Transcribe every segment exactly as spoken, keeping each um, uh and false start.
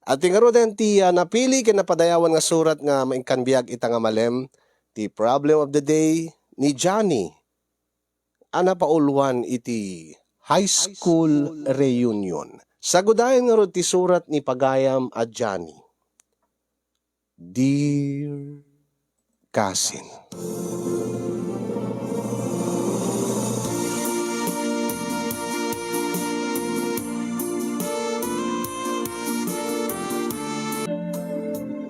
Ati ngaruden ti, ah, napili ken napadayawan nga surat nga maikkan biag ita nga malem, ti problem of the day ni Johnny a napauluan iti high school reunion. Sagudayen ngarud ti surat ni pagayam a Johnny. Dear Cousin.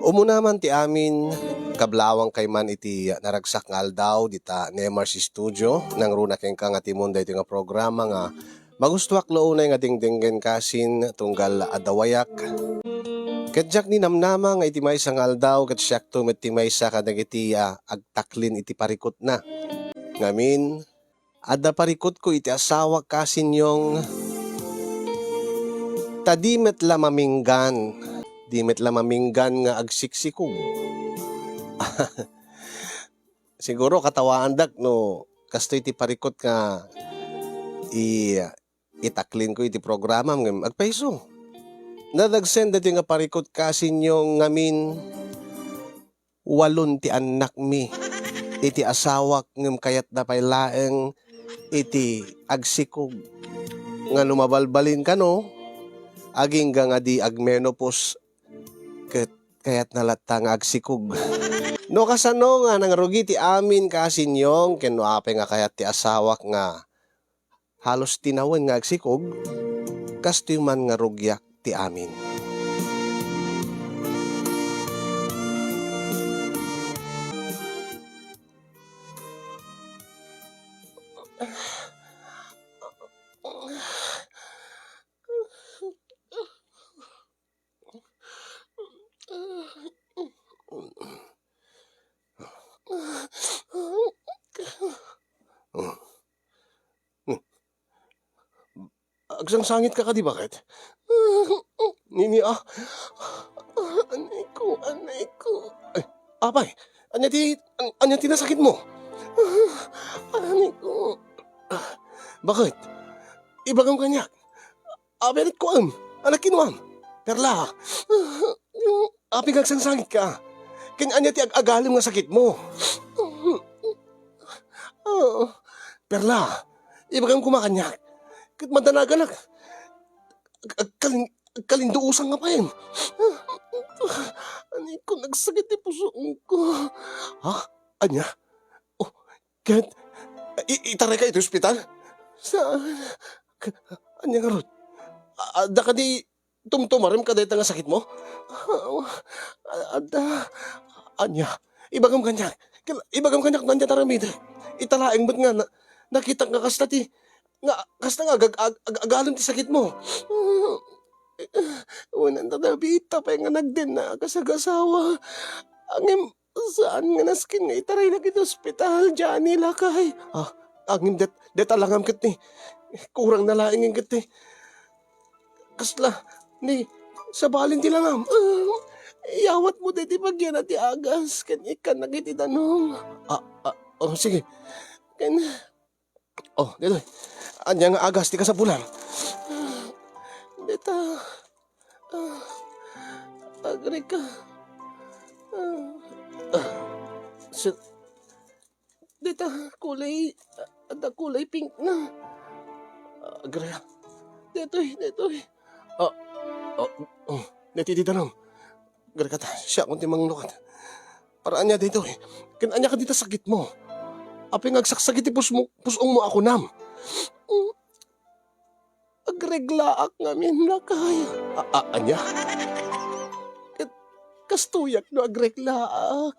Umuna man ti amin, kablawang kay man iti naragsak nga aldaw dita Nemar's Studio, nangruna kenka nga timon daytoy nga programa nga magustuak la unay nga dengdenggen kasin tunggal adda wayak. Ket diak ninamnama nga iti maysa nga aldaw ket siakto met ti maysa kadagiti, ah, agtaklin iti parikutna. Ngamin, adda parikutko iti asawak kasin Yong, ta di met la maminggan, di met la maminggan nga agsiksikog. Siguro katawaandak no kastoy ti parikut nga i-, itaklinko iti programam ngem agpayso. Nadagsen daytoy nga parikut kasin Yong ngamin, walon ti annakmi iti asawak ngem kayatna pay laeng iti agsikog. Nga no mabalbalin kano, agingga nga di agmenopause ket kayatna latta nga agsikog. No kasano nga nangrugi ti amin kasin Yong ken no apay nga kayat ti asawak nga halos tinawen nga agsikog, kastoy man nga rugiak ti amin. Agsangsangit ka kadi, baket? Nini, ah. Anay ko, anay ko. Ay, apay, ania ti, an-, ania ti nasakit mo? Anay ko. Baket? Ibagam kaniak. Apay a nagkuam? Ania kinuam? Perla. Apay nga agsangsangit ka? Ken ania ti ag-agalem nga sakit mo? Ah, Perla, ibagam koma kaniak. Ket madanaganak. Ag-, agkalin-, agkalinduusang nga payen. Anay ko, nagsakit ti pusongko. Ha? Ania? Oh, ket, i-, itarayka iti ospital? Saan? K-, ania ngarud? A-, adda kadi tumtumarem kadayta nga sakitmo? A-, adda. Ania? Ibagam kaniak. Kel-, ibagam kaniak no ania ti aramidek. Ita laeng met nga na-, nakitak nga kasta ti, nga kasta nga ag-, ag-, ag-, agalem ti sakitmo. Wen, ania ta, David, apay nga nagdennak a kas agasawa. Ngem, saan nga nasken nga itaraynak iti ospital, Johnny, lakay. Ah, ngem det-, deta langam ket ni, kurang na laeng ket ni, kasla, ni, sabali ti langam. Ah, iyawatmo daytoy bagian a ti agas, ken ikkannak iti danum. Ah, ah, oh, sige. Ken, Oh, daytoy. Ania nga agas ti kasapulan? Dayta. Ah, agreka. Ah, ah, si-, dayta, kulay, adda kulay pink na. Agreka. Daytoy, daytoy. Ah, ah, oh, daytoy ti danum. Agreka ta, siakon ti manglukat. Para ania daytoy? Ken ania kadi ta sakitmo? Apay nga agsaksakit ti pusmo-, pus-ongmo a kunam? Mm. Agreglaak ngamin, lakay. A-, a-, ania? Ket kastoyak no agreglaak.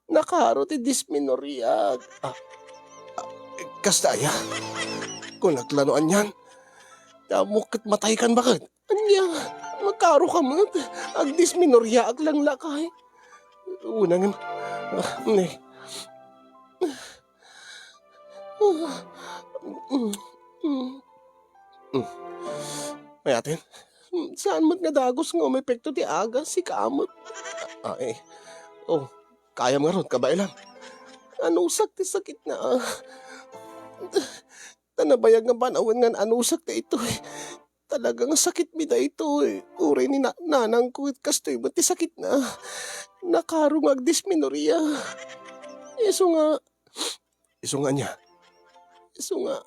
Nakaro ti dismenorrheaak. Ah, ah, kasta aya? Kunak la no anian. Ti ammok ket mataykan baket. Ania, nakaroka met. Agdismenorrheaak lang, lakay. Una ngem, ah, ne. Mm. Ay, atin. Saan met nga dagus nga umepekto ti agas, sika met. Ah, eh. Oh, kayam ngarud, kabaelam. Anusak ti sakitna. Ta nabayag nga panawen nga anusak daytoy. Talaga nga sakitmi daytoy. Uray ni na-, nanangko ket kastoy met ti sakitna. Nakaro nga agdismenoria. Isu nga, isu nga ania? Isu nga,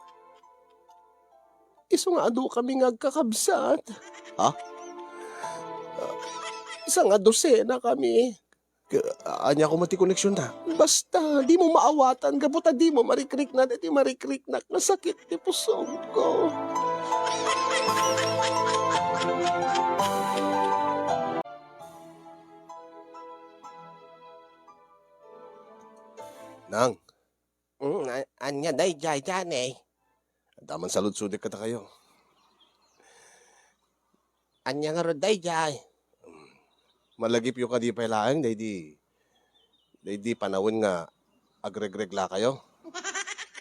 isu nga adu kami nga agkakabsat. Ha? Sanga dosena kami. Ka-, ania koma ti koneksionda? Basta, dimo maawatan, gapu ta dimo marikrikna daytoy marikriknak nga sakit ti pusongko. Nang. Mm, a-, ania daydiay, Johnny? Adda man saludsodek kadakayo. Ania ngarud daydiay? Malagipyo kadi pay laeng daydi, daydi panawen nga agregreglakayo?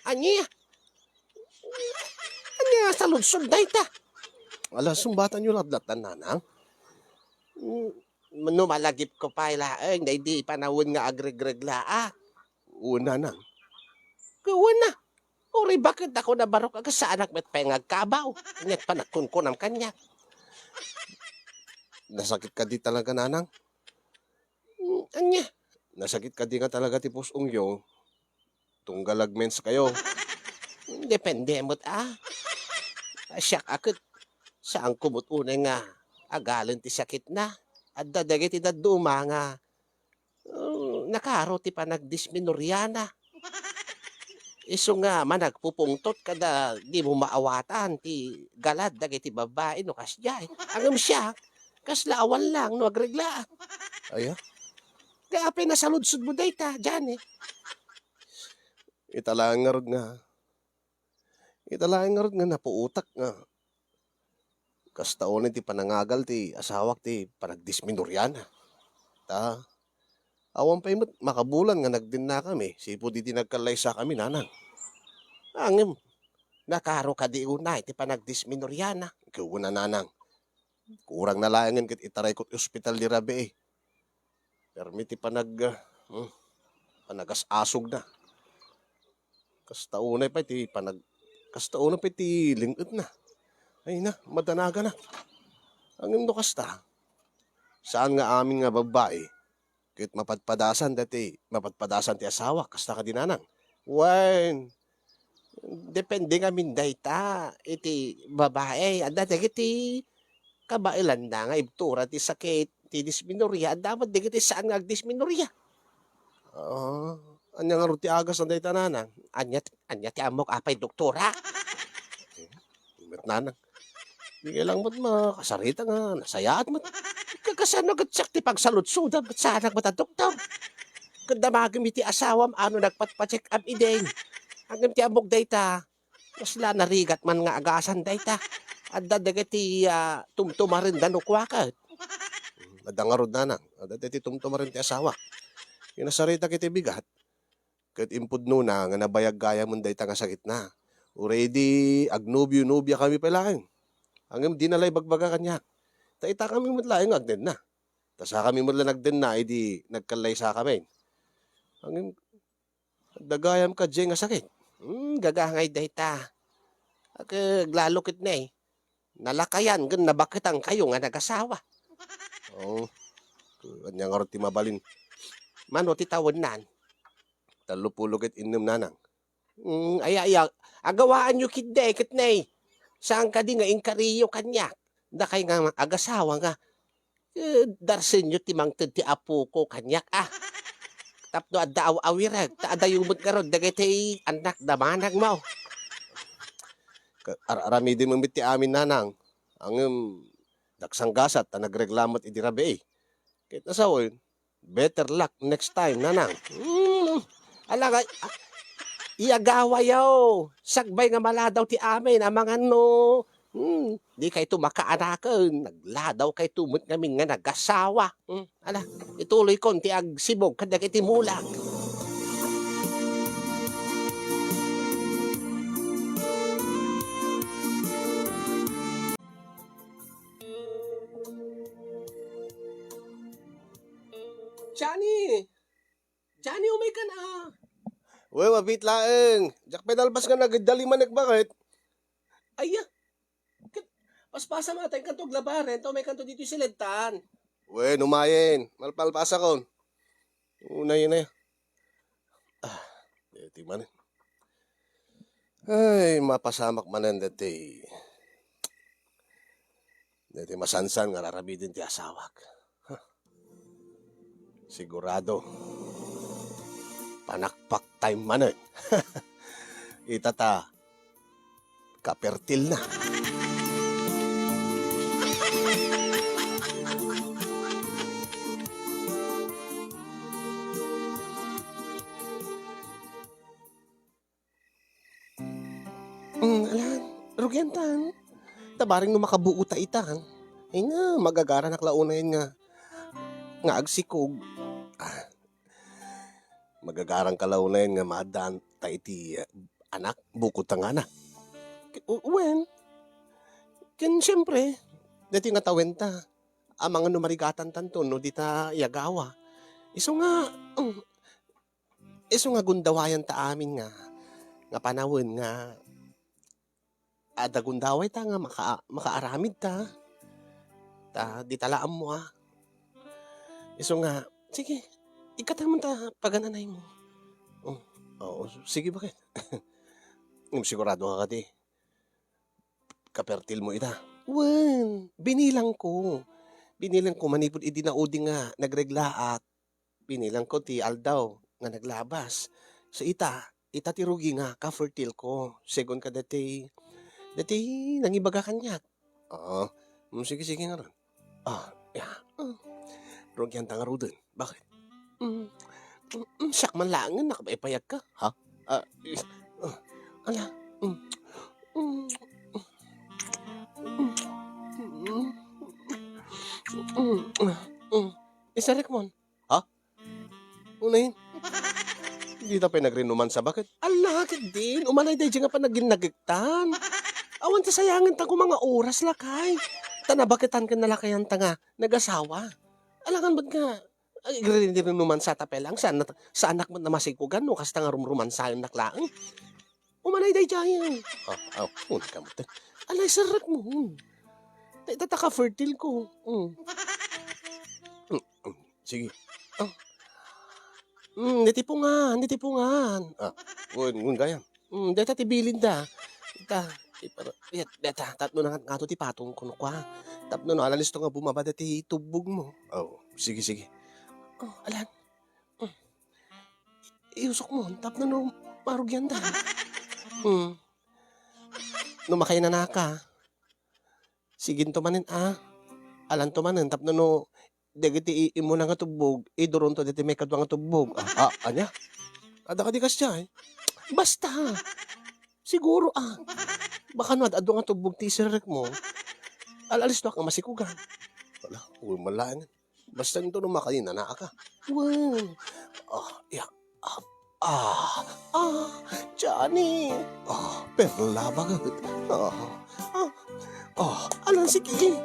Ania? Ania nga saludsod dayta? Ala, sumbatanyo latlattan, nanang. Mm, no malagipko pay laeng daydi panawen nga agregreglaak. Wen, nanang. Wen a. Uray baket a kuna barok a kasaanak met pay nga agkabaw. Ket panagkunkunam kaniak. Nasakit kadi talaga, nanang? Mm, ania? Nasakit kadi nga talaga ti pus-ongyo? Tunggal agmenskayo. Depende met a. Siak a ket saanko met unay nga agalen ti sakitna. Adda dagiti dadduma nga, uh, nakaro ti panagdismenoriana. Isu nga managpupungtot kada dimo maawatan ti galad dagiti babbai no kasdiay. Ngem siak, kasla awan lang no agreglaak. Aya? Kaya apay nasaludsodmo dayta, Johnny? Ita laeng ngarud nga, ita laeng ngarud nga napuotak nga kasta unay ti panangagal ti asawak ti panagdismenoriana. Ta, awan pay met makabulan nga nagdennakami, sipud idi nagkallaysakami, nanang. Ngem, nakaro kadi unay ti panagdismenoriana? Wen a, nanang. Kurangna laengen ket itarayko ti ospital idi rabii. Permi ti panag-, ah, hmm, panagas-asogna. Kasta unay pay ti panag-, kasta unay pay ti ling-etna. Ay na, madanaganak. Ngem no kasta, saan nga amin nga babbai ket mapadpadasan dati, mapadpadasan ti asawa, kasta kadi, nanang? Wen, depende ngamin dayta iti babai. Adda dagiti kabaelanna nga ibtura ti sakit ti dismenorrhea, adda met dagiti saan nga agdismenorrhea. Ah, ania ngarud ti agasna dayta, nanang? Ania, ania ti ammok, apay doktora? Met, nanang. Di kay lang met makasarita nga nasayaat met. Ka-, kasano ket siak ti pagsaludsodam ket saanak met a doktor? Ket damagem iti asawam a no nagpatpa-check up idi. Ngem ti ammok dayta, kasla narigat man nga agasan dayta. Adda dagiti, ah, tumtumarenda no kua ket. Adda ngarud, nanang. Adda dagiti tumtumaren ti asawa. Kinasaritak iti bigat. Ket impudnona nga nabayag gayamen dayta nga sakitna. Uray idi agnobio-nobiakami pay laeng. Ngem dina la ibagbaga kaniak. Ta itakami met laeng nga agdenna. Ta sakami met la nagdenna idi nagkallaysakami. Ngem adda gayam kadiay nga sakit. Hmm, gagangay dayta. Aglalo ket ne, nalakayan ken nabaketankayo nga nagasawa. Oh, ania ngarud ti mabalin? Mano ti tawennan? Tallopulo ket innem, nanang. Mm, aya, aya, agawaanyo ketdi ket ne. Saan kadi nga inkariyo kaniak? Dakay nga agasawa nga, eh, darsenyo ti mangted ti apoko kaniak, ah. Tapno adda aw-awirek, ta adayo met ngarud dagiti annakda managmo. Ka-, ar-, aramidem met ti amin, nanang. Ngem, daksanggasat ta nagregla met idi rabii. Ket nasawen, better luck next time, nanang. Hmm, ala nga, ah, iyagawayo. Sakbay nga maladaw ti amin, amangan no. Hmm, di kayto makaanaken. Nagladaw kayto met ngamin nga nagasawa. Hmm, ala, ituloy kon ti agsibog kadagiti mulang. Johnny! Johnny, umay kan, ah! Uy, mabiit laeng. Diak pay nalpas nga nagdali manen baket. Aya. Ket, pas, Pasam a ta inkanto aglabaren, ta umaykanto ditoy siledtan. Wen, umayen. Malpalpasakon. Unay na. Ah, deti manen. Ay, mapasamak manen deti. Deti masansan nga ar-aramiden ti asawak. Huh. Sigurado. Panakpak time manen. Ita ta, kapertil na. Mm, alan, rugiantan. Ta bareng no makabuo ta itan. Ay nga, magagaranak la unayen nga, nga agsikog. Ah, magagaran ka la unayen nga maaddaan ta iti, eh, anak, bukod ta nga anak. K-, u-, wen, ken siempre, dati nga tawen ta, amangan no marigatan tanto, no di ta iyagawa. Isu nga, mm, isu nga gundawayan ta amin nga, nga panawen nga adda gundaway ta nga maka-, makaaramid ta. Ta, di ta la ammo, ah. Isu nga, sige, ikkatem ta pagan-anay mo. Oh, oo, sige, bakit? Ngem sigurado ka kadi, kapertil mo ita? Wen, binilang ko. Binilang ko manipud idi naudi nga nagreglaak. Binilang ko ti aldaw nga naglabas. So ita, ita ti rugi nga kafertil ko. Segun kadati, dati nangibaga kaniak. Oo. Mm, sige, sige ngarud. Ah, ya. Mm. Rugian ta ngaruden. Bakit? Mm. Mm, mm, siak man laengen, nakapaypayag ka. Ha? Ah, is-, ah, ala. Mm. Mm. Mm. Mm. Mm. Isarek mon. Ha? Unayen? Dita pay nagrinumansa, bakit? Ala, ket din, umanay daydiay nga panaginnagektan. Awan ta sayangen ta koma nga oras, lakay. Ta nabaketan ken nalakayan ta nga nagasawa. Alangan met nga, ay, agrinumansa ta pay laeng, saan na, saanak met namasikugan no kasta nga rumrumansaennak laeng. Umanay daydiay. Ah, aw, uni ka met. Alay, serrek mo. Ta, ta, ta ka fertile ko. Mm. Mm, mm, sige. Ah. Mm, deti pungan, deti pungan. Ah, wen, wen gayam. Mm, deta ti bilinda. Deta, ipar-, yet, deta, tapno na nga, nga to ti patong kuno kua. Tapno no, alalisto nga bumaba deti tubbog mo. Oh, sige, sige. Oh, alan. Mm. Iusok mo, tapno no marugian da. Hmm. No makainanaka, siginto manen, ah. Alanto manen, tapno no dagiti i-, immuna nga tubbog, iduronto dagiti maikadua nga tubbog. Ah, ah, ania? Adda kadi kasdiay? Basta. Siguro, ah. Baka no ad-adu nga tubbog ti isirrek mo, al-alisto ka masikugan. Wala, wen man laeng. Basta inton no makainanaka. Wen. Ah, ya. Ah, ah, ah, Johnny. Ah, perla baket. Ah, ah, ah, alan, sige.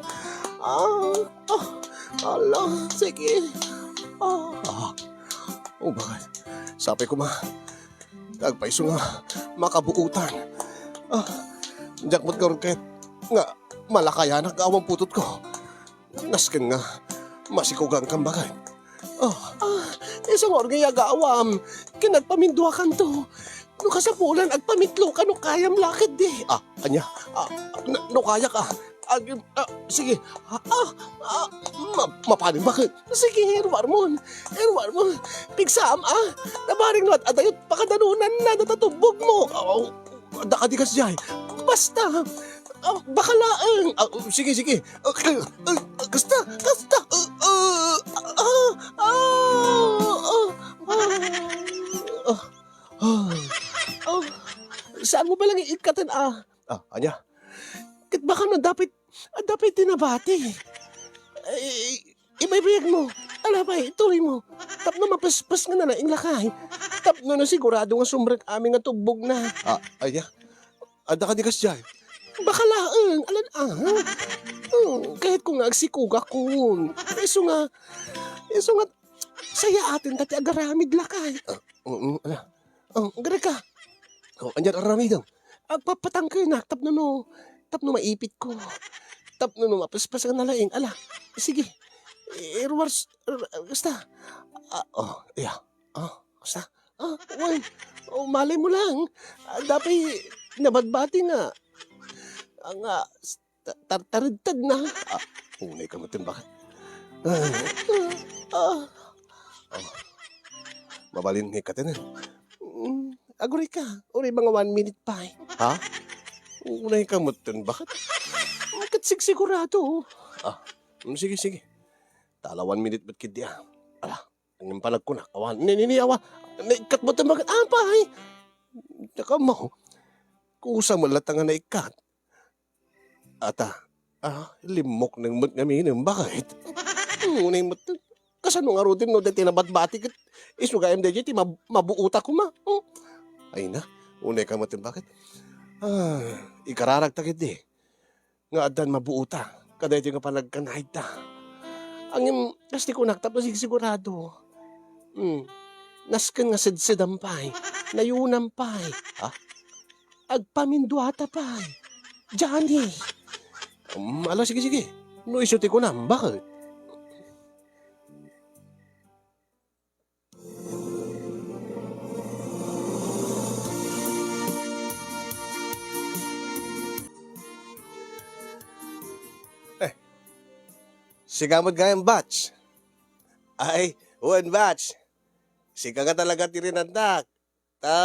Ah, ah, alan, sige. Ah, ah. Oh, bakit? Sapay koma. Agpayso nga makabuotan. Ah, diak met ngarud ket nga malakayanak nga awan putotko. Nasken nga masikugan kan baket. Ah. Ah, isu nga urgi agawam. Ken agpaminduakanto. No kasapulan, agpamitlo ka no kayam la ketdi. Ah, ania? Ah, n-, no kayak, ah. Ag-, ah, sige. Ah, ah, ah, ma-, mapanin baket. Sige, iruarmon. Iruarmon. Pigsam, ah. Nabareng no ad-, adayot, pakadanonanna data tubbog mo. Oh, adda kadi kasdiay. Basta. Ah, baka laeng. Ah, sige, sige. Ah, ah, ah, kasta, kasta. Ah, ah, ah, ah, ah, ah, ah. Ah, saan mo pa lang iikkaten, ah? Ah, ania? Ket baka no dapit, ah, dapit ti nabati. Ay, ibaybayag mo. Ala pay, ituloy mo. Tapno mapespes nga nalaing lakay. Tapno no sigurado nga sumrek amin nga tubbog na. Ah, ania? Adda kadi kasdiay? Baka laeng, alan, ah. Hmm, kahit ko nga agsikugakon. Isu nga, isu nga, sayaaten ta ti agaramid lakay. Ah, mm, ala. Oh, agara ka. Oh, ania aramidem? Agpapatangkenak tapno no, tapno maipit ko. tapno no mapaspasen a nalaing. Ala, sige. Eh, Ruars, r-, basta. Ah, oh, iya. Ah, basta. Ah, wen. Oh, malay mo lang. Ah, dapay nabadbati nga. Ah, nga, s-, ta-, tar-, taridtad na. Ah, unay ka mo, Timbak. Ah, ah, ah. Mabalin nga ikatenen. Mm, aguray ka. Uray mga one minute pa eh. Ha? Unay ka mo, Timbak. Ket sigsigurado. Ah, mm, sige, sige. Tala one minute met ketdi, ah. Ala, ngem panagkunak, awan, ni, ni, ni, awan. Naikkat mo, Timbak. Apay. Taka mo. Kusa mo latta nga naikkat. Ata, ah, limmok nang met ngamin, bakit? Ngunit met, kasano ngaruden no daytoy nabatbati ket isu gayam daytoy ti mab-, mabuota koma? Hmm? Ay na, unay ka met, bakit? Ah, ikararagta ketdi nga addan mabuota kadaytoy nga panagkanaydta. Ngem, kas ti kunak, tapno sigsigurado. Hmm. Nasken nga sedsedan pay, nayunan pay. Ha? Agpaminduata pay. Johnny. Um, ala, sige, sige. No isu ti kunam, bakit? Eh, sika met gayam, Bats. Ay, wen, Bats. Sika nga talaga ti rinantak. Ta,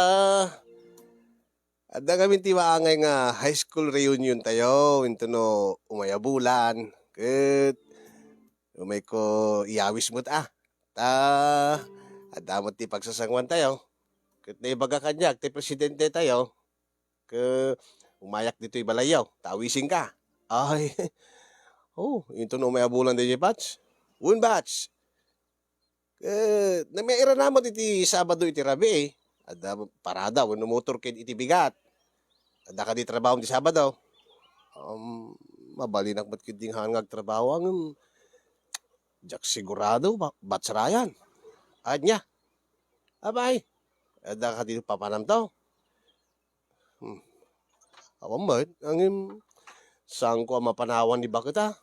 adda ngamin ti maangay nga high school reunion tayo, intono umay a bulan, ket umayko iyawis met a. Ta, adda met ti pagsasanguan tayo. Ket naibaga kaniak ti presidente tayo, ket umayak ditoy balayyo, ta awisenka. Ay, oh, intono umay a bulan daytoy, Bats. Wen, Bats. Eh, namiairan met iti Sabado iti rabii. Adda parada wenno motor ket iti bigat. Adda kadi trabaho ti Sabado? Um, mabalinak met ketdi nga agtrabaho, ngem diak sigurado, ba-, Bats Ryan. Ania? Apay, adda kadi papanamto? Hmm. Awan met, ngem saanko a mapanawan ni baket a.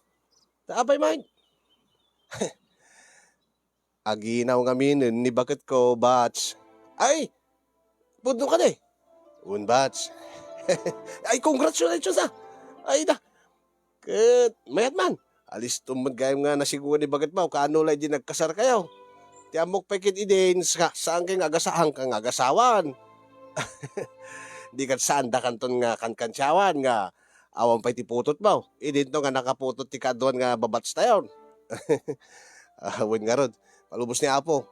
Ta apay met? Aginaw ngaminen ni baketko, Bats. Ay! Pudno kadi? Wen, Bats. Ay, congratulations, ah! Ay, da! Ket mayat man, alistom met gayam nga nasiguan ni baketmo, kaano la idi nagkasarkayo. Ti ammok pay ket idin, sa-, saankayo nga agasaanka nga agasawan. Di ket saandakanton nga kankansiawan nga awan pay ti putotmo. Idinto nga nakaputot ti kaaduan nga babatstayon. Ah, wen ngarud, palubos ni Apo.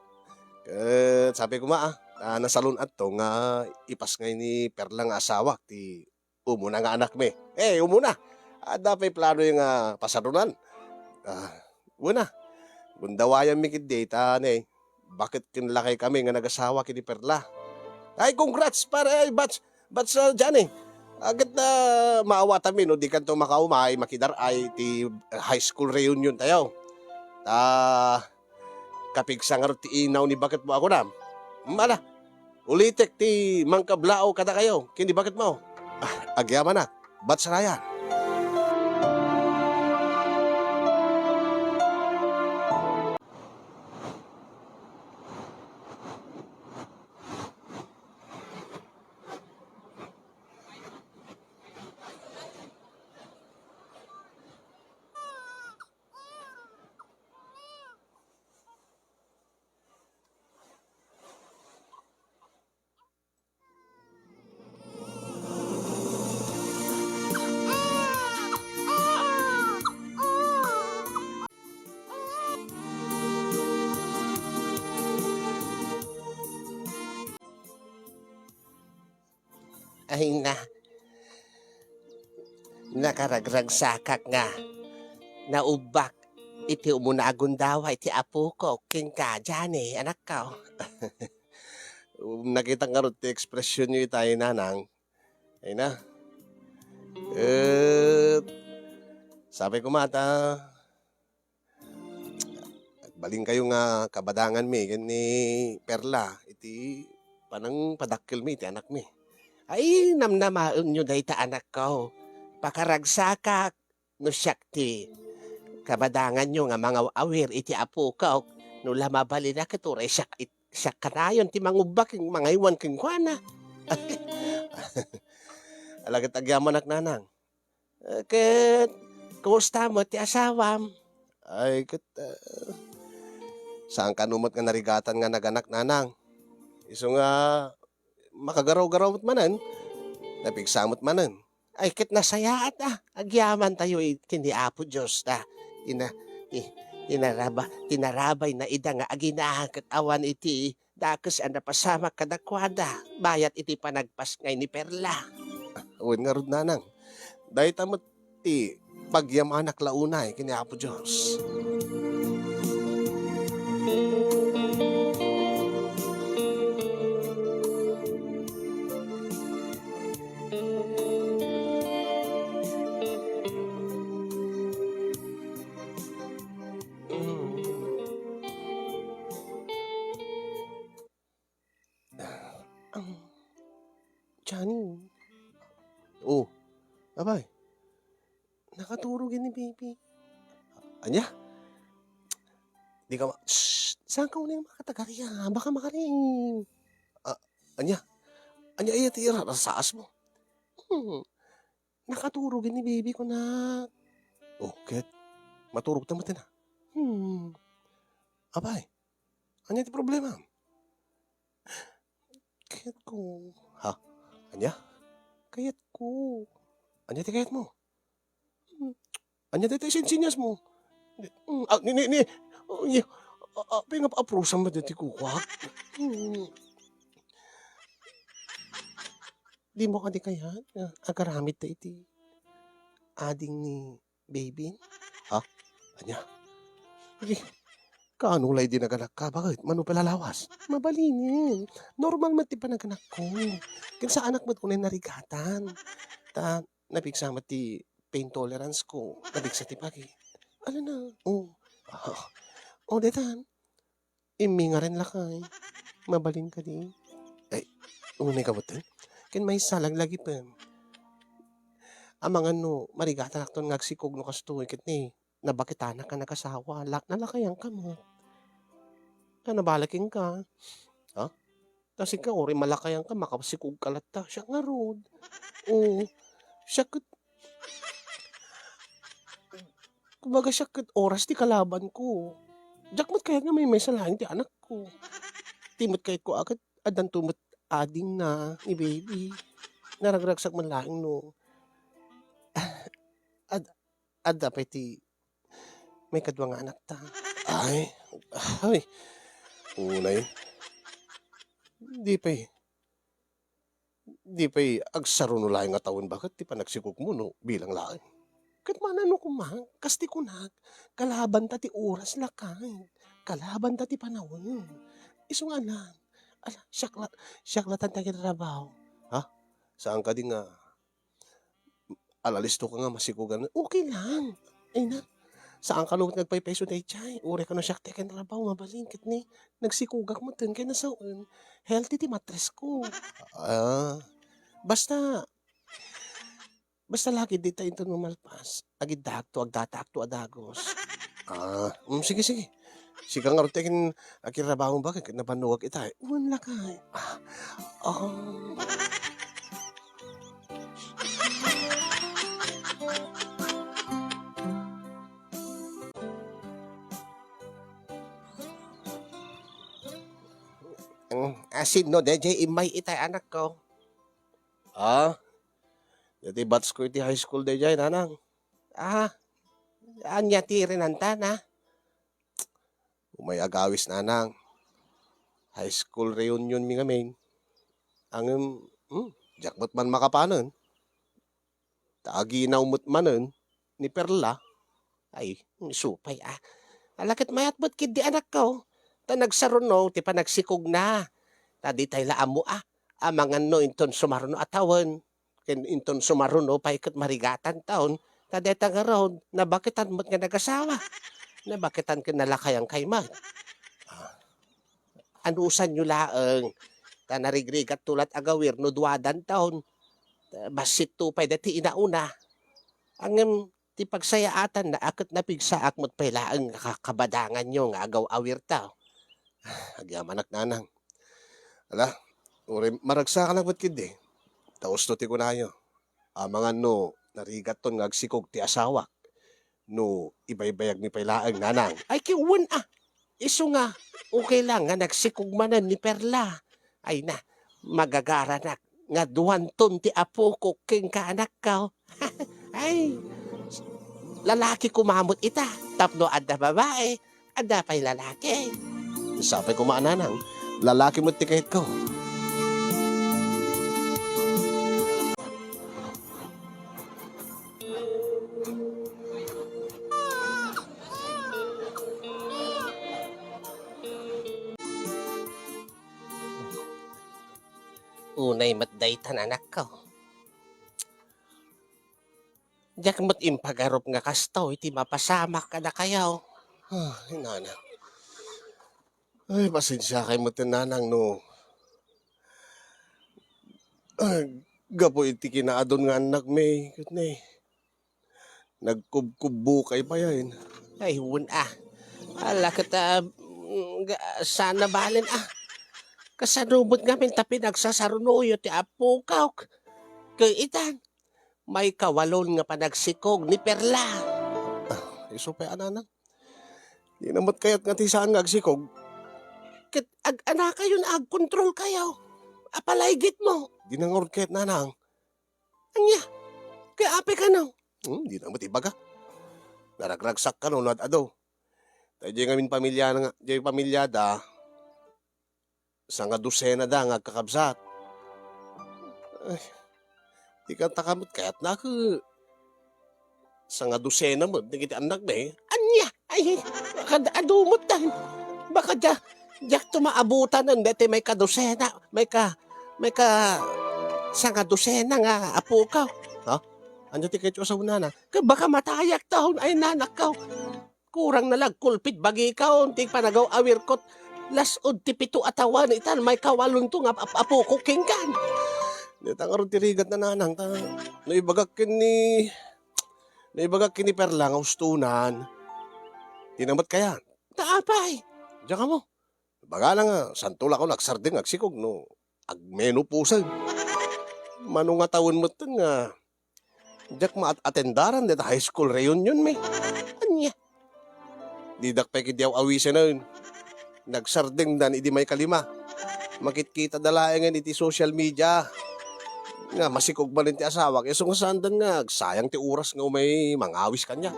Ket sabi koma, ah, ah, nasalun-atto nga ipas ngay ni Perla nga asawak ti umuna nga anakmi. Eh, umuna. Adda pay planoyo nga pasarunan. Ah, wen a. Gundawayanmi ketdi ta ne, baket ken lakaykami nga nagasawa ken ni Perla. Ay, congrats, pare, ay, Bats, Bats, ah, Johnny. Ah, ket, ah, maawatanmi no dikanto makaumay, makidar-ay ti high school reunion tayo. Ta, kapigsa ngarud ti inaw ni baketmo a kunam. Mala, ulitek ti mangkablaaw kadakayo ken ni baketmo. Ah, agyamanak, Bats Ryan. Ay na, nakaragragsakak nga naubbak iti umuna a gundaway ti apok kenka, Johnny, anakko. Nakitak ngarud ti ekspresionyo itay, Nanang. Ay na. Et, sabi ko mata, agbalinkayo nga kabadanganmi ken ni Perla iti panangpadakkelmi iti anakmi. Ay, namnamaenyo dayta, anakko. Pakaragsakak. no siak ti kabadanganyo nga mangaw-awir iti apokok, no la mabalina ket uray siak it-, siak kanayon ti mangubba ken mangaywan kenkuana. Ala ket agyamanak, nanang. Eh, ket kumusta met ti asawam? Ay, ket, ah, saan kano met nga narigatan nga naganak, nanang. Isu nga makagaraw-garaw met manen, napigsa met manen. Ay, ket nasayaat a, agyamantayo iti ni Apo Dios ta tina-, ti-, tinaraba-, tinarabayna ida nga agina ket awan iti dakes a napasamak kadakuada bayat iti panagpasngay ni Perla. Wen ngarud, nanang, dayta met ti pagyamanak la unay ken ni Apo Dios. Ang Johnny. Oh, abay. Nakaturog ni baby. Ania? Di ka ma-, shh! Saan ka unay makatagariya? Baka makaring. Ah, ania? Ania iya ti irarasaas mo? Hmm. Nakaturog ni baby ko na. Oh, ket maturog ta met na. Hmm. Abay, ania ti problema? Kayat ko. Ha? Ania? Kayat ko. Ania ti kayat mo? Hmm. Ania ti insinsias mo? Hmm, ah, ni, ni, ni, oh, ni, ah, ah, pingap-aprosan mo dati kukuak? Hmm. Di mo kadi kayat nga agaramid ta iti ading ni baby? Ha? Ania? Agi, kaano lay di naganakka? Bakit? Mano pala lawas? Mabalinen. Normal met ti panaganakko. Ken saanak met unay narigatan. Ta, napigsa met ti pain tolerance ko. Napigsa ti pagi. Ala na? Oh. Oh, detan. Immi ngaren lakay. Mabalin kadi? Ay, unay ka met? Ken maysa, laglagipem. Amangan no, marigatanak ton nga agsikog no kastoy, ket ni, nabakitanak nga nagasawa, la-, nalakayan ka met. Ta nabalakin ka. Ha? Ta sika, uray malakayan ka, makasikog ka latta. Siak ngarud. Oo. Siak ket, kumbaga, siak ket oras ti kalaban ko. Diak met kayat nga maymaysa laeng ti anak ko. Ti met kayat ko a ket addanto met adingna ni baby. Naragragsak man laeng no. Ad-, adda pay ti maikadua nga anakta. Ay, ay. Unay. Di pay, di pay agsaruno laeng a tawen baket ti panagsikogmo no bilang laeng. Ket manano koma, kas ti kunak, kalabanta ti oras lakay, kalabanta ti panawen. Isu nga alan, ala, siak la, siak latan ti agtrabaho. Ha? Saan kadi nga alalisto ka nga masikogan, okay lang. Ay na, saan ka no met nga agpaypayso daydiay. Uray kano siak ti akin rabaw, mabalin, ket ni, nagsikogak met, ken nasawen, healthy ti matres ko. Ah, basta, basta lagi dita inton mamalpas, agiddaakto, agdataakto a dagus. Ah, mm, sige, sige. Sika ngarud ti akin, akin rabaw baket ket nabannogak ita. Wen lakay. Ah, oh. Mm, asin no, daydiay immay itay anakko. Ah, daydiay batch ko iti high school daydiay, nanang. Ah, ania ti rinanta na? Umay agawis, nanang. High school reunion mi ngamin. Ngem, hmm, diak met man makapanen. Ta aginaw met manen ni Perla. Ay, supay, ah. Ala ket mayat met ketdi anakko. Ta nagsaruno ti panagsikogna. Ta ditay la ammo, ah. Amangan no inton sumaruno a tawen. Ken inton sumaruno pay ket marigatan taon, ta dayta ngarud, nabaketan met nga nagasawa. Nabaketan ken nalakayan kay met. Ah, anusanyo laeng, ta narigrigatto lat a gawir no duadan taon. Ta bassitto pay dayta inauna. Ngem, ti pagsayaatanna a ket napigsaak met pay laeng nga kakabadanganyo nga agaw-awirta. Agyamanak, nanang. Ala, uray maragsakanak met ketdi. Ta usto ti kunayo. Amangan no narigatton nga agsikog ti asawak no ibaybayagmi pay laeng, nanang. Ay, ket wen a. Isu nga, okay lang nga nagsikog manen ni Perla. Ay na, magagaranak nga duanton ti apokok kenka, anakko. Ay, lalaki koma met ita, tapno adda babae, adda pay lalaki. Sapay koma, nanang, lalaki met ti kayatko. Unay met daytan, anakko. Diak met impagarup nga kastoy ti mapasamak kadakayo. Ah, inana. Ay, pasensiakay met, nanang, no, ah, gapu iti kinaadun nga annakmi, ket ne, nagkubkubbokay payen. Ay, wen a. Ala ket, ah, mm, ga-, saan a balen a. Kasano met ngamin ta pinagsasarunoyo ti apokok? Ket itan, maikawalon nga panagsikog ni Perla. Ah, isu pay a, nanang. Dina met kayat nga ti saan nga agsikog. Ket ag-anakayon a agkontrolkayo. Apalaygit mo. Dina ngarud kayat, nanang. Ania? Kaya apay kano? Hmm, dina met ibaga. Naragragsak kano no ad-adu. Ta idiay ngamin pamilya nga, idiay pamilyada, sangadosenada nga agkakabsat. Ay, di kanta ka met kayatna ket sangadosena met dagiti annakmi. Ania? Ay, kad-adu met tayo. Baka dia, diak to maabutan daytoy maikadosena, maika-, maika-, sangadosena nga apokaw. Ha? Ania ti kayatyo a sawenana? Ket baka matayak taon ay nanakkaw. Kurang na la agkulpit bagikaw ti panagaw-awirko. Las-ud ti pito a tawen itan, maikawalonto nga ap-, apokok kenkan. Dayta ngarud ti rigat, nanang, ta no ibagak ken ni, no ibagak ken ni Perla nga ustonan, dina met kayat. Ta apay? Diak ammo. Ibagana nga, santo la ako nga agsardeng, agsikog no agmenopausen. Mano nga tawen metten nga diak maat-atendaran dayta high school reunion mi. Ania? Didak pay ketdi aw-awisen. Nagsardengdan idi maikalima. Makitkitada laengen iti social media nga masikog manen ti asawak, isu nga saandan nga agsayang ti oras nga umay mangawis kaniak.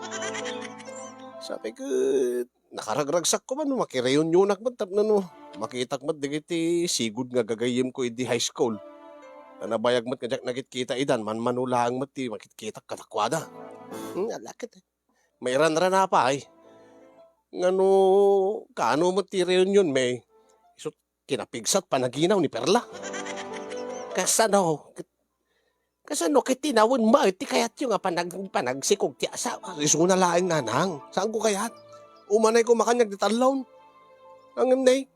Sapay ket, nakaragragsak koma no makireunionak met tapno no makitak met dagiti sigud nga gagayyemko idi high school. Ta nabayag met nga diak nakitkita idan, manmano laeng met ti makitkitak kadakuada. Hmm, ala ket, mairanrana pay. Ngano, kaano met ti reunion mi? Isut' kinapigsat panaginaw ni Perla. Kasano? Kasano ket ti nawen met ti kayatyo nga panag-, panagsikog ti asawa? Isuna laeng, nanang. Saanko kayat? Umanay koma kaniak dita aldaw. Ngem ne,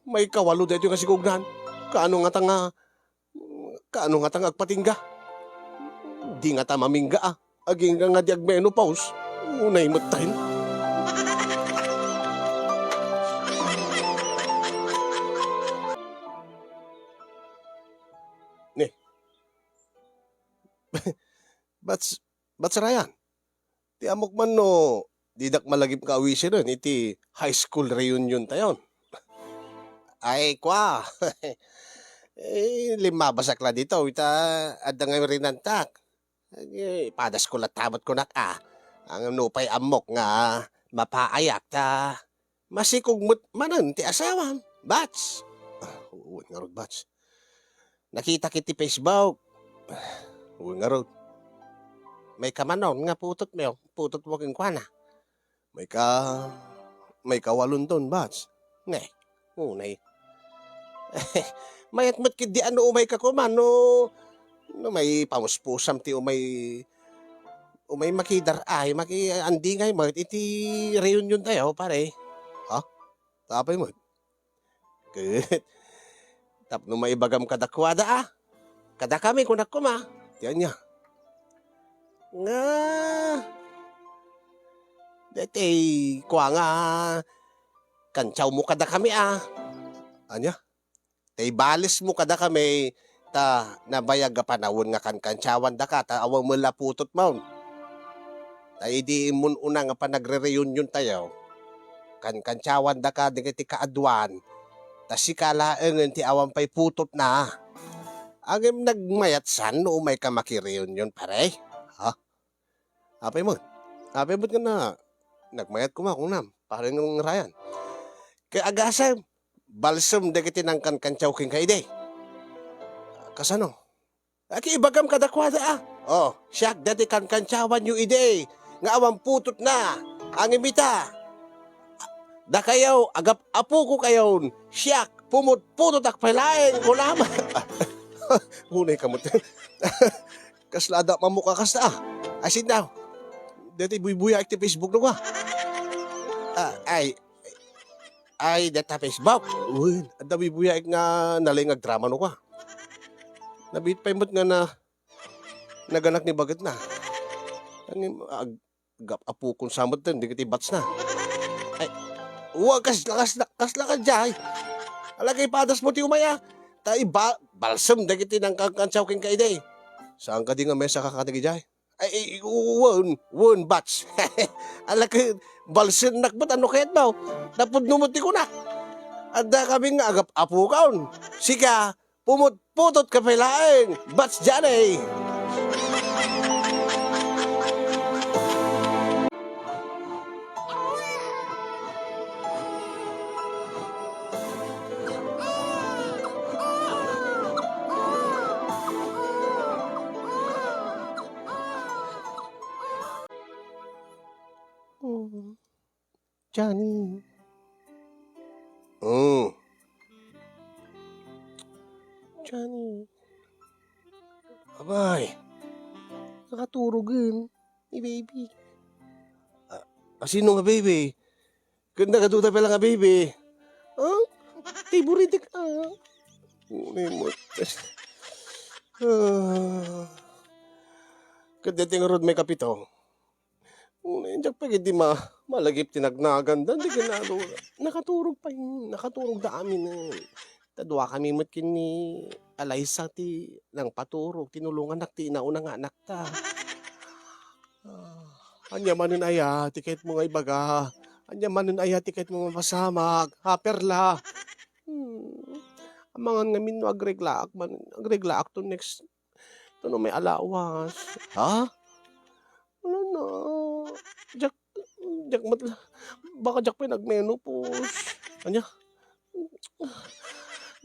maikawalo daytoy nga sikognan. Kaano ngata nga, kaano ngata nga agpatingga? Di ngata mamingga a. Agingga nga di agmenopause. Unay met tayo. Ne. Bats, Bats Ryan, ti ammok man no didak malagip nga awisen iti high school reunion tayon. Ay, kwa. Eh, limmabasak la dito, ita, adda nga rinantak. Eh, padasko latta met kunak a. Ang nupay ammok nga mapaayak ta masikog met manen ti asawam, Bats. Ah, wen ngarud, Bats. Nakitak iti Facebook. Ah, wen ngarud. Maika manon nga putotmo, putotmo kenkuana. Maika, maikawalonton, Bats. Ne, unay. Mayat met ketdi a no umayka koma, no, no maipamuspusam ti umay, umay makidar-ay, maki-, andingay met iti reunion tayo, pare. Ha? Tapay met. Ket, tapno maibagam kadakuada, a. Kadakami, kunak koma. Ti ania? Nga, daytoy kua nga kantiawmo kadakami a. Ania? Tay balesmo kadakami ta nabayag a panawen nga kankantiawandaka ta awan met la putotmon. Ta idi immun-una nga panagre-reunion tayo, kankantiawandaka dagiti kaaduan, ta sika laengen ti awan pay putotna. Ngem nagmayatsan no umayka makireunion, pare? Ha? Apay met? Apay met nga na, nagmayat koma, kunam, pare nga Ryan. Kay agasem, balsem dagiti nangkankantiaw kenka idi. Kasano? Aki, ibagam kadakuada a. Oh, siak dati kankantiawanyo idi nga awan putotna. Ngem ita, dakayo, agap-apoko kayon, siak, pumutputotak pay laeng, kunam. Unay ka met. Kasla adda mamok a kasta. Ay, sino? Dati buybuyaek ti Facebook no ka. Ah, ay, ay, data Facebook. Wen, adda buybuyaek nga nalay nga agdrama no ka. Nabiit pay met nga na, naganak ni bagetna. Ngem, ag-, agap-apokon sa met dagiti batsna. Ay, wa, kasla, kasla, kasla ka, jay. Alagay padasmo ti umaya. Ta iba, balsem dagiti nangkankantiaw kenka idi. Saan kadi nga mesa ka kadagijay? Ay, ay, wen, wen, bats. Alagay, balsennak met, ano kayat mo? Napudno met ti kunak. Adda kami nga agap-apokon. Sika, pumutputot ka pay laeng, Bats Johnny! Johnny. Mm. Johnny. Abay. Nakaturogen ni baby. A, a, sino nga baby? Ken nagaduda pay la nga baby. Ah? Ti buritek, ah. Unay mo. Ah. Ket daytoy ngarud, maikapito. Unay, diak pay ketdi ma-, malagip ti nagnaganda, di ken adu-, nakaturog pay, nakaturogda aminen. Ta duakami met ken ni Alaysa ti nangpaturog, tinulongannak ti inauna nga anakta. Ah, ania manen aya ti kayatmo nga ibaga? Ania manen aya ti kayatmo nga mapasamak? Ha, Perla? Hmm. Amangan ngamin no agreglaak man, agreglaak to next, to no may alawas. Ha? Wala na. Diak, diak met la, baka diak pay nagmenopause. Ania?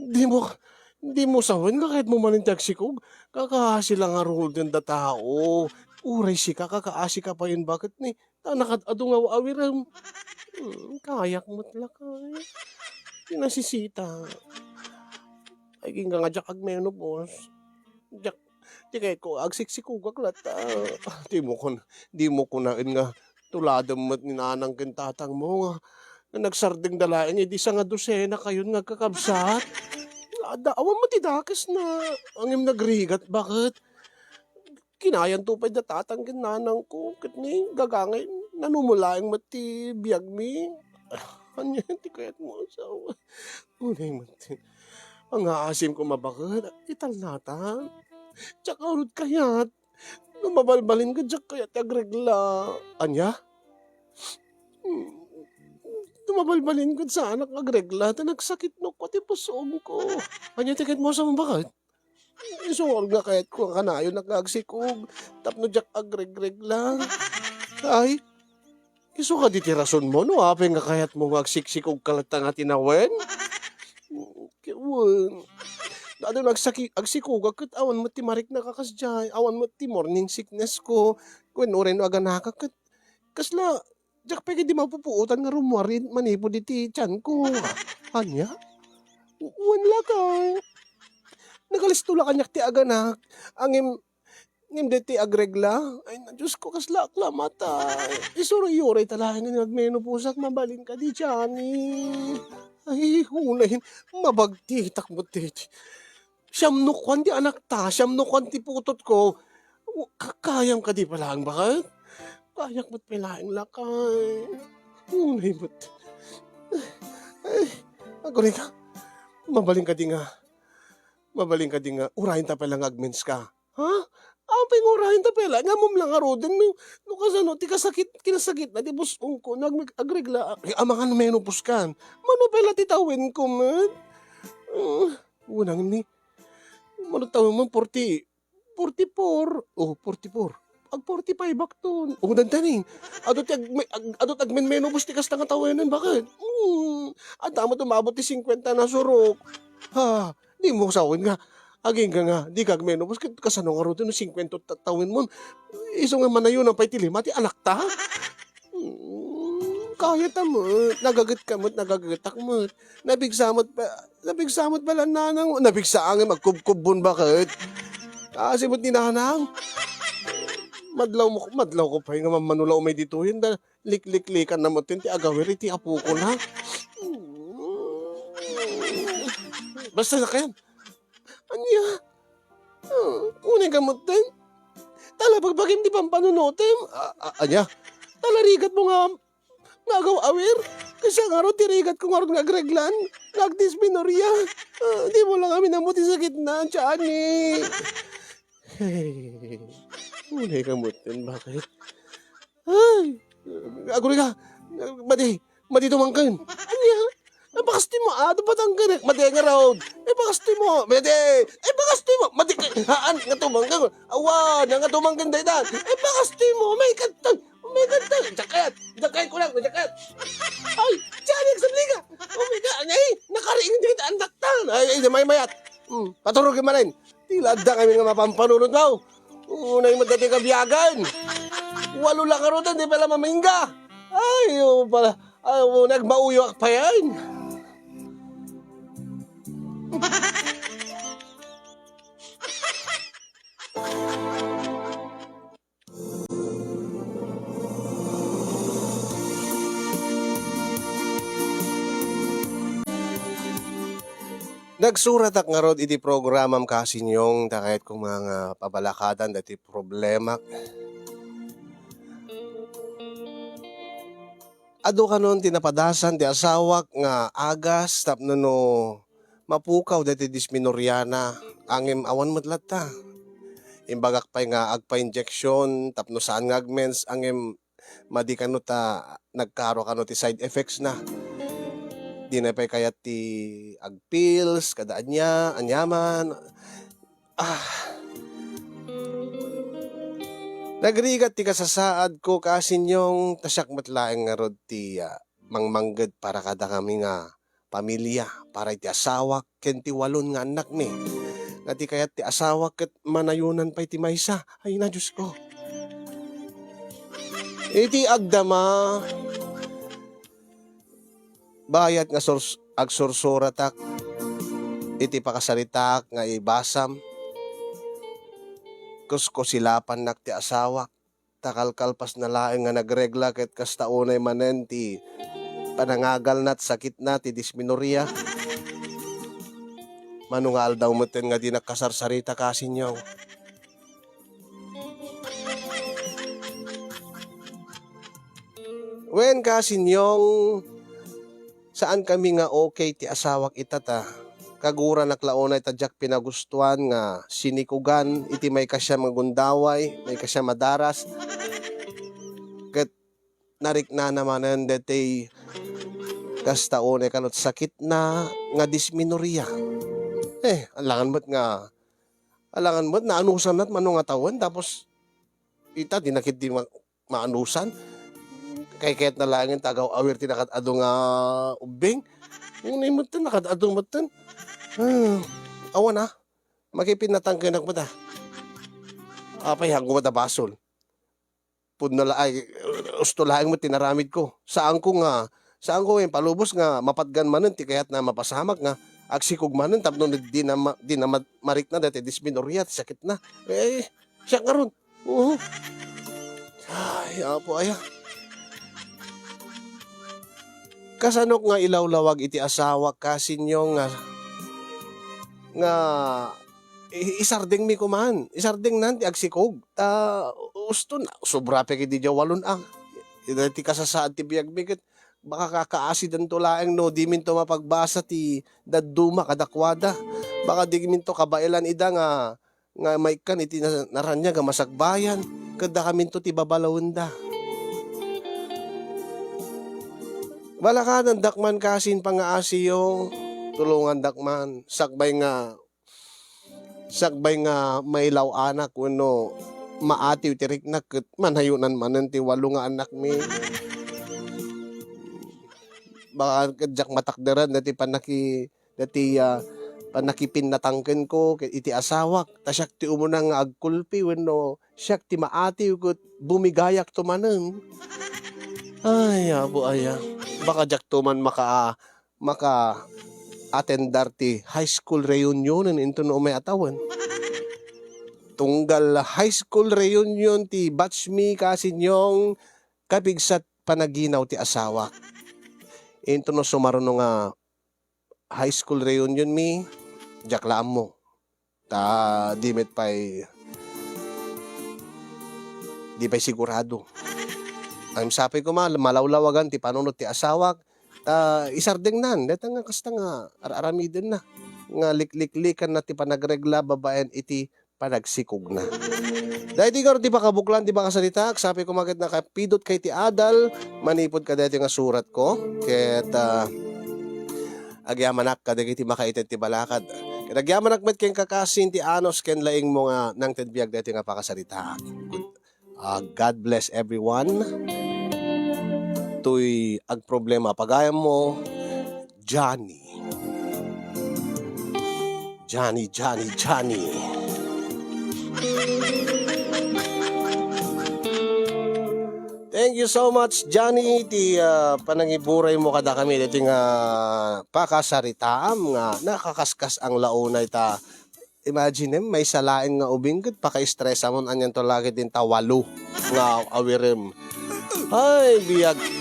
Di mo, di mo sawen nga kayatmo manen ti agsikog? Kakaasi la ngaruden da tao. Uray sika, kakaasi ka payen, baket ni, ta nakad-adu nga awirem. Hmm, kayak met la kay. Ti nasisita. Ay, agingga nga diak agmenopause. Diak, ti kayatko, agsiksikogak latta. Di mo kun-, di mo kunaen nga tuladem met ni nanang ken tatangmo nga, nga nagsardengda laeng idi sanga dosena kayon nga agkakabsat. Adda, awan met ti dakesna. Ngem nagrigat, baket? Kinayanto pay da tatang ken nanangko, ket ni gagangay, nanuma laeng met ti biagmi. Ah, ania ti kayatmo, asawa? Unay met ti, angaasim koma, baket, italnatan. Diak ngarud kayat. No mabalbalin ket diak kayat ti agregla. Ania? Hmm. No mabalbalin ket saanak nga agregla, ta nagsakit no kua ti pusongko. Ania ti kayatmo, asawa, baket? Isu nga kayatko nga kanayonak nga agsikog tapno diak agregregla. Ay, isu kadi ti rasonmo no apay nga kayatmo nga agsiksikogka latta nga tinawen? Ket wen, adu no agsaki-, agsikogak ket awan met ti mariknak a kasdiay, awan met ti morning sicknessko, ken uray no aganakak ket kasla, diak pay ketdi mapupuotan nga rummuar manipud iti tianko. Ania? Wen lakay. Nagalisto la kaniak ti aganak. Ngem, ngem daytoy agregla. Ay, na, Diosko, kasla ak la matay. Isuroy-uroy ta laeng nga agmenopause-ak, mabalin kadi, Johnny. Ay, unay, mabagtitak met daytoy. Siam no kuan ti anakta, siam no kuan ti putotko. Ka-, kayam kadi pay laeng, baket? Kayak met pay laeng lakay. Unay met. Ay, aguray ka. Mabalin kadi nga, mabalin kadi nga, urayen ta pay la nga agmenska. Ha? Apay nga urayen ta pay la? Nga ammom la ngaruden no, no kasano ti kasakit, kinasakit na ti bus-ongko, nag-, agregla, ay, amangan menopause kan. Mano pay la ti tawenko met? Ah, unang ni, mano tawen mo, forty, forty-four. Oh, forty-four. Ag forty-five akton. Oh, dandanin. Adu ti ag-, ag-, adu ti agmenmenopause ti kasta nga tawenan, baket? Hmm. Adda met umabot ti singkwenta na surok. Ha, di mo sawen nga. Agingga nga, di ka agmenopause, ket kasano ngaruden no singkwenta ta-, tawen mo? Isu nga manayonan pay ti lima ti anakta? Hmm, kayata met. Nagagetka met, nagagetak met. Napigsa met pa, napigsa met pala nanang. Napigsa angem, agkubkubbon, baket? Kasi met ni nanang. Madlaw mo, madlaw ko pay nga mammano la umay ditoyen. Da, likliklikan na met ti agawir iti apokon, ha? Hmm. Basta na kayan. Ania? Ah, unay ka met ten? Tala bagbagim ti pampanunotem? A-, a-, ania? Tala rigat mo nga, nga agaw-awir? Kasi ngarud ti rigat ko ngarud nga agreglan, nga agdismenoria. Ah, di mo lang amin ammo ti sakit na, Johnny. Unay ka met ten, baket? Ay, aguray ka. Madi, madi tumangken. Ania? Napakasti mo, ah, tumangken. Madi nga raw. Napakasti mo. Madi. Napakasti mo. Madi ka. Haan nga tumangken. Awa, na nga tumangken dayta. Napakasti mo. May kanta. May kanta. Jacket. Jacket ko lang. Jacket. Ay, Janet, sabli ka. Oh my God. Ay, nakariing dito ang daktal. Ay, ay, may mayat. Hmm, paturugi manen. Tila adda kami nga mapampanunotaw. Unay met dati kabiagan. Walo la ngaruden, di pala mamingga. Ay, o pala. Ay, o, nagmauyo ak payen. Nagsuratak ngarud iti programam, Kasinyong, ta kayatko nga pabalakadan dati problemak. Adu kanon ti napadasan ti asawak nga agas tapno no mapukaw daytoy dismenoriana, ngem awan met latta. Imbagak pay nga agpa-injection tapno saan nga agmens, ngem madi kano ta nagkaro kano ti side effects na. Di na pay kayat ti agpills, kada ania, aniaman. Ah. Nagrigat ti kasasaadko, Kasinyong, ta siak met laeng ngarud ti, ah, mangmangged para kadakami nga pamilia, para iti asawak ken ti walon nga annakmi. Nga ti kayat ti asawak ket manayonan pay ti maysa. Ay na, Diosko. Iti agdama, bayat nga surs-, agsursuratak iti pakasaritaak nga ibasam, kuskusilapannak ti asawak. Ta kalkalpasna laeng nga nagregla ket kasta unay manen ti panangagalna ti sakitna ti dismenoria. Mano nga aldaw metten nga dinak kasarsarita, Kasinyong? Wen, Kasinyong, saan kami nga okay ti asawak ita ta kaguranak la unay ta diak pinagustuan nga sinikugan iti maikasiam nga gundaway, maikasiam a daras, ket nariknana manen daytoy kasta unay kano ti sakitna nga dismenoria. Eh, alangan met nga, alangan met naanusanna ti mano nga tawen, tapos ita, di na ketdi ma-, maanusan. Kaykayatna laengen ti agaw-awir ti nakaad-adu nga ubbing. Ngem metten, nakaad-adu metten. Hmm. Awan a. Makipinnatangkenak met a. Apay, haanko met a basol. Pudno la, ay, usto laeng met ti naramidko. Saanko nga, saanko nga impalubos nga mapatgan manen ti kayatna a mapasamak nga agsikog manen tapno di na ma-, di na ma-, marikna daytoy dismenoria ti sakitna. Eh, siak ngarud. Oo. Ay, Apo, aya. Kasanok nga ilawlawag iti asawak, Kasinyong, nga, nga i-, isardengmi koman, isardengnan ti agsikog. Ta, uston, sobra pay ket diay walon a. Iti kasasaad ti biagmi ket baka kakaasidanto laeng no diminto mapagbasa ti dadduma kadakuada. Baka diminto kabaelan ida nga, nga maikkan iti na-, naraniag a masakbayan, ket dakaminto ti babalawenda. Balakadandak man kasin pangaasiyo, tulongandak man, sakbay nga sakbay nga mailaw-anak wenno maatiw ti riknak ket manayonan manen ti walo nga annakmi. Baka ket diak matakderan dati pannaki-, dati, ah, pannakipinnatangkenko ket iti asawak, ta siak ti umuna nga agkulpi wenno siak ti maatiw ket bumigayakto manen. Ay, Apo aya, baka diakto man maka-, maka-attendar ti high school reunion inton umay a tawen. Tunggal high school reunion ti batch mi, kasinyong, kapigsat panaginaw ti asawak. Inton no sumaruno nga high school reunion mi, diak la ammo. Ta di met pay, di pay sigurado. Ngem sapay koma, malawlawagan ti panunot ti asawak, ta isardengnan, dayta nga kasta nga ar-aramidenna, nga likliklikanna ti panagregla babaen iti panagsikogna. Daytoy ngarud ti pakabuklan ti pakasaritaak, sapay koma ket nakapidot kay ti adal manipud kadaytoy nga suratko, ket, ah, agyamanak kadagiti makaited ti balakad. Ket agyamanak met ken kakasin ti anus ken laingmo nga nangted biag daytoy nga pakasaritaak. Ah, God bless everyone. Toy agproblema a pagayammo, Johnny. Johnny, Johnny, Johnny. Thank you so much, Johnny, ti, ah, panangiburaymo kadakami daytoy nga pakasaritaam nga nakakaskas-ang la unay ta. Imagine, maysa laeng nga ubing ket pakaestresamon, anianto la ket dinta walo nga awirem. Ay, biag.